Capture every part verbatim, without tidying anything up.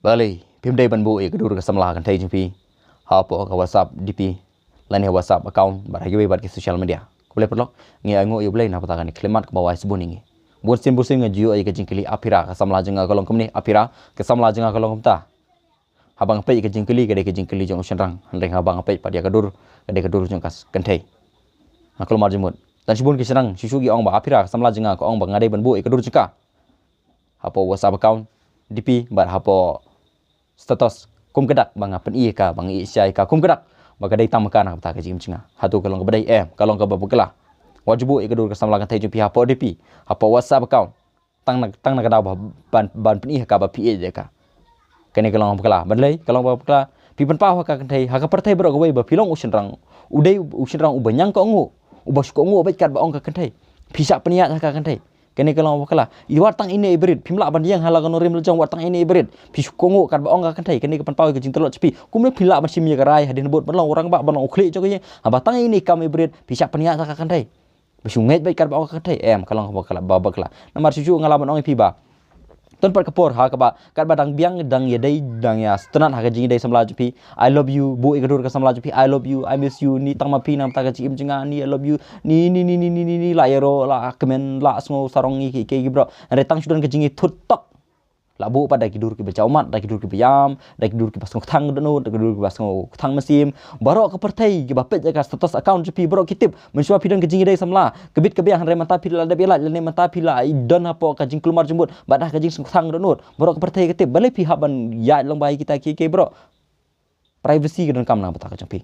Balei phim dei ban buh ïa ka dur ka samla kynthei jong phi hapoh ka WhatsApp D P lane WhatsApp account bad ha kiwei pat ki social media? Khublei paralok, ngi ainguh ïa U Blei na ka bynta kane ka khyllipmat kaba u ai sbun ïa ngi. Bun sien bun sien nga ju ïoh ïa ka jingkylli, aphira ka samla jong nga ka long kumne, aphira ka samla jong nga ka long kumta. Haba nga peit ïa ka jingkylli ka dei ka jingkylli jong u shynrang, hynrei haba nga peit pat ïa ka dur ka dei ka dur jong ka kynthei. Nga khlem ar jingmut. Don shibun ki shynrang shuh shuh ki ong ba aphira ka samla jong nga ka ong ba nga dei ban buh ïa ka dur jong ka hapoh WhatsApp account, D P bad hapoh status, kum ka dak ba nga pyni ïa ka, ba nga ïeit shai ïa ka, kum ka dak ba ka dei tang ma ka na ka bynta ka jingim jong nga. Hato ka long kaba dei? Em, ka long kaba bakla. Wat ju buh ïa ka dur ka samla kynthei jong phi hapoh D P, hapoh WhatsApp account, tang na, tang na ka daw ba ban, ban pyni ha ka ba phi ïeit ïa ka. Kane ka long bakla. Balei ka long bakla? Phi pynpaw ha ka kynthei, ha ka pyrthei baroh kawei ba phi long u shynrang, u dei u shynrang uba ñiang kohnguh, uba shu kohnguh beit katba ong ka kynthei. Phi shah pynïaid ha ka kynthei. Kane ka long bakla. Wat tang ine i barit, phim lah ban ïeng ha la ka nongrim la jong, wat tang ine i barit phi shu kohnguh katba ong ka kynthei. Kane ka pynpaw ïa ka jingtlot jong phi. Kumno phi lah ban shim ïa ka rai hadien bud ban long u rangbah, ban long u khlieh jong ka ïing, haba tang ine i kam i barit phi shah pynïaid ha ka kynthei? Ba shu ngeit beit katba ong ka kynthei. Em, ka long bakla, ba bakla. Namar shuh shuh nga lah ban ong ïa phi ba don pat ka por ha kaba katba dang biang, dang ïadei, dang ïa sngewtynnat ha ka jingïadei samla jong phi, "I love you," buh ïa ka dur ka samla jong phi, "I love you, I miss you," ni tang ma phi na ka bynta ka jingim jong nga, ni "I love you," ni, ni, ni, la ïaroh, la kmen, la sngew sarong ïa ki, ki, ki baroh. Hynrei tang shu don ka jingïathut tok. La buh pat da ki dur kiba jaw mat, da ki dur kiba ïam, da ki dur kiba sngew kthang dohnud, da ki dur kiba sngew kthang mynsiem. Baroh ka pyrthei kiba peit ïa ka status account jong phi baroh ki tip. Mynshuwa phi don ka jingïadei samla, ka bit ka biang, hynrei mynta phi la dep ïalait lane mynta phi la don hapoh ka jingkulmar jingmut bad da ka jingsngewkthang dohnud. Baroh ka pyrthei ka tip. Balei phi hap ban ïaid lang bha ïa kita kiei kiei baroh? Privacy ka donkam na ka bynta ka jong phi.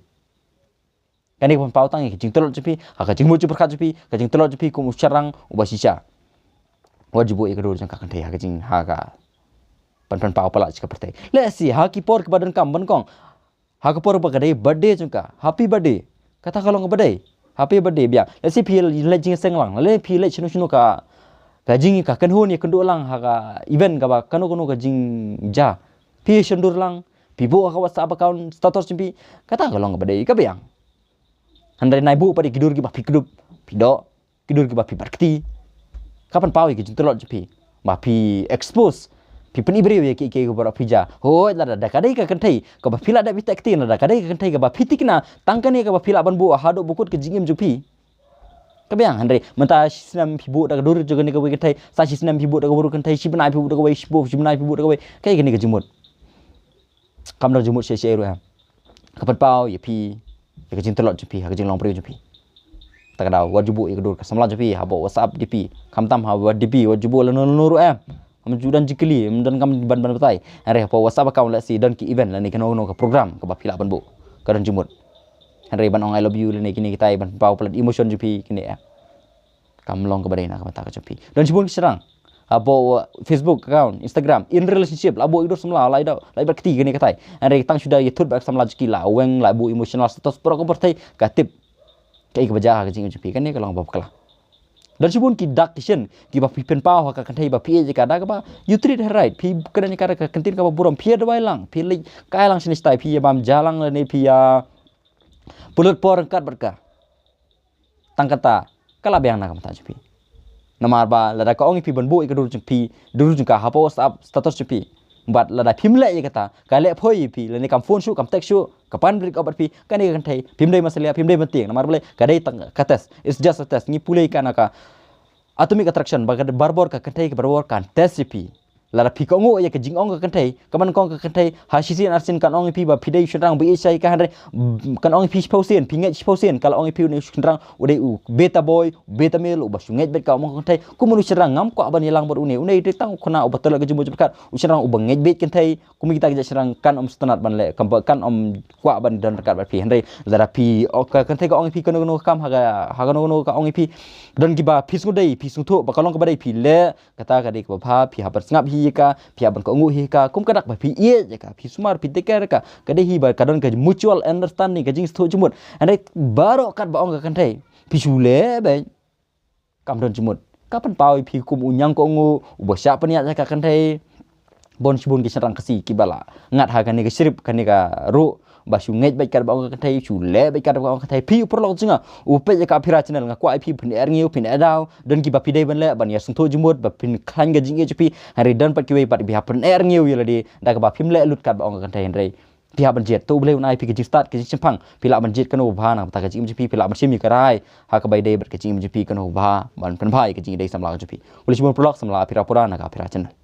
Kane ka pynpaw tang ïa ka jingtlot jong phi ha ka jingmut jingpyrkhat jong phi, ka jingtlot jong phi kum u shynrang uba shisha. Wat ju buh ïa ka dur jong ka kynthei ha ka jing, ha ka pyn, pynpaw palat sha ka pyrthei. Lehse ha ki por kiba donkam ban kong, ha ka por ba ka dei birthday jong ka, happy birthday, kata ka long kaba dei, happy birthday, biang. Lehse phi leit jingïaseng lang, lehse phi leit shano shano ka, ka jing, ka kynhun ïakynduh lang ha ka event kaba kano kano ka jingjia. Phi ïashondur lang, phi buh ha ka WhatsApp account status jong phi, kata ka long kaba dei, ka biang. Hynrei nai buh pat ïa ki dur kiba phi kdup, phi doh, ki dur kiba phi bat kti. Ka pynpaw ïa ki jingtlot jong phi ba phi expose, phi pyni briew ïa kiei kiei baroh phi jia. Hooid, lada da ka dei ka kynthei kaba phi la dep ïateh kti, lada ka dei ka kynthei kaba phi thikna, tang kane kaba phi lah ban buh haduh ba kut ka jingim jong phi. Ka biang. Hynrei mynta shisnem phi buh da ka dur jong kane kawei ka kynthei, sa shisnem phi buh da ka dur kynthei, shi bnai phi buh da kawei, shiphew shi bnai phi buh da kawei. Kaei kane ka jingmut? Kam don jingmut shisha ruh em. Ka pynpaw ïa phi ïa ka jingtlot jong phi ha ka jinglong briew jong phi. Ta ka daw wat ju buh ïa ka dur ka samla jong phi hapoh WhatsApp D P. Khamtam ha WhatsApp D P, wat ju buh lano lano ruh em. Kam ju don jingkylli, ym donkam ban, ban batai. Hynrei hapoh WhatsApp account lehse don ki event lane kano kano ka program kaba phi lah ban buh, ka don jingmut. Hynrei ban ong "I love you" lane kine kitai ban pynpaw palat emotion jong phi, kine em. Kam long kaba dei na ka bynta ka jong phi. Don shibun ki shynrang hapoh Facebook account, Instagram, in relationship, la buh ïa ka dur samla, la ïa doh, la ïa bat kti, kine kitai. Hynrei tang shu da ïathut bad ka samla jong ki, la weng, la buh emotional status, baroh ka pyrthei ka tip kaei kaba jia ha ka jingim jong phi. Kane ka long kaba bakla. Don shibun ki dak ki shin kiba phi pynpaw ha ka kynthei ba phi ïeit ïa ka, da kaba you treat her right, phi kren ïa ka da ka kyntien kaba burom, phi ïa duwai lang, phi leit kai lang shane shatai, phi ïa bam ja lang lane phi ïa pynlut por ryngkat bad ka. Tang kata ka la biang na ka bynta jong phi. Namar ba lada ka ong ïa phi ban buh ïa ka dur jong phi, dur jong ka hapoh WhatsApp status jong phi, bad lada phim leh ïa kata, ka leh phoi ïa phi, lane kam phone shuh, kam text shuh, ka pan brik bad phi, kane ka kynthei, phim dei ban salia, phim dei ban tieng. Namar balei? Ka dei tang ka test. It's just a test. Ngi pule ïa ka na ka atomic attraction, ba ka barabor ka kynthei ka barabor kan test ïa phi. Lada phi kohnguh ïa ka jingong ka kynthei, ka ban kong ka kynthei ha shisien arsien kan ong ïa phi ba phi dei u shynrang ba ïeit shai ïa ka, hynrei, mm, kan ong ïa phi shiphew sien, phi ngeit shiphew sien, ka la ong ïa phi une u shynrang u dei u beta boy, u beta male, uba shu ngeit beit ka ong ka kynthei. Kum une u shynrang ngam kwah ban ïalang bad une, une dei tang u khynnah uba tlot ka jingmut jingpyrkhat, u shynrang uba ngeit beit kynthei. Kum kita ki jait shynrang kan ym sngewtynnat ban leh, kan ba, kan ym kwah ban don ryngkat bad phi. Hynrei lada phi, oh, ka kynthei ka ong ïa phi kano kano ka kam, ha ka, ha kano kano ka ong ïa phi, don kiba phi sngewdei, phi sngewthuh ba ka long kaba dei, phi leh, kata ka dei kaba bha, phi hap ban sngap hi ïa ka, phi hap ban kohnguh hi ïa ka, kum ka dak ba phi ïeit ïa ka, phi sumar, phi take care ïa ka, ka dei hi ba ka don ka mutual understanding, ka jingsngewthuh jingmut. Hynrei baroh katba ong ka kynthei, phi shu leh beit, kam don jingmut. Ka pynpaw ïa phi kum u ñiang kohnguh, uba shah pynïaid ïa ka kynthei. Bun shibun ki shynrang Khasi kiba la ngat ha kane ka script, kane ka ruh, ba shu ngeit bad katba ong ka kynthei, shu leh bad katba ong ka kynthei. Phi u paralok jong nga u peit ïa ka Aphira channel, nga kwah ïa phi phin er ngiew, phin er daw. Don kiba phi dei ban leh, ban ïa sngewthuh jingmut, ba phin khlaiñ ka jingim jong phi. Hynrei don pat kiwei pat ba phin er ngiew ïa lade da kaba phim leh lut katba ong ka kynthei, hynrei phi hap ban jied. To U Blei un ai phi ka jingstad, ka jingshemphang, phi lah ban jied kano ba bha na ka bynta ka jingim jong phi, phi lah ban shim ïa ka rai ha kaba ïadei bad ka jingim jong phi, kano ba bha ban pynbha ïa ka jingim dei samla ka jong phi. Khublei shibun paralok, samla Aphira pura na ka Aphira channel.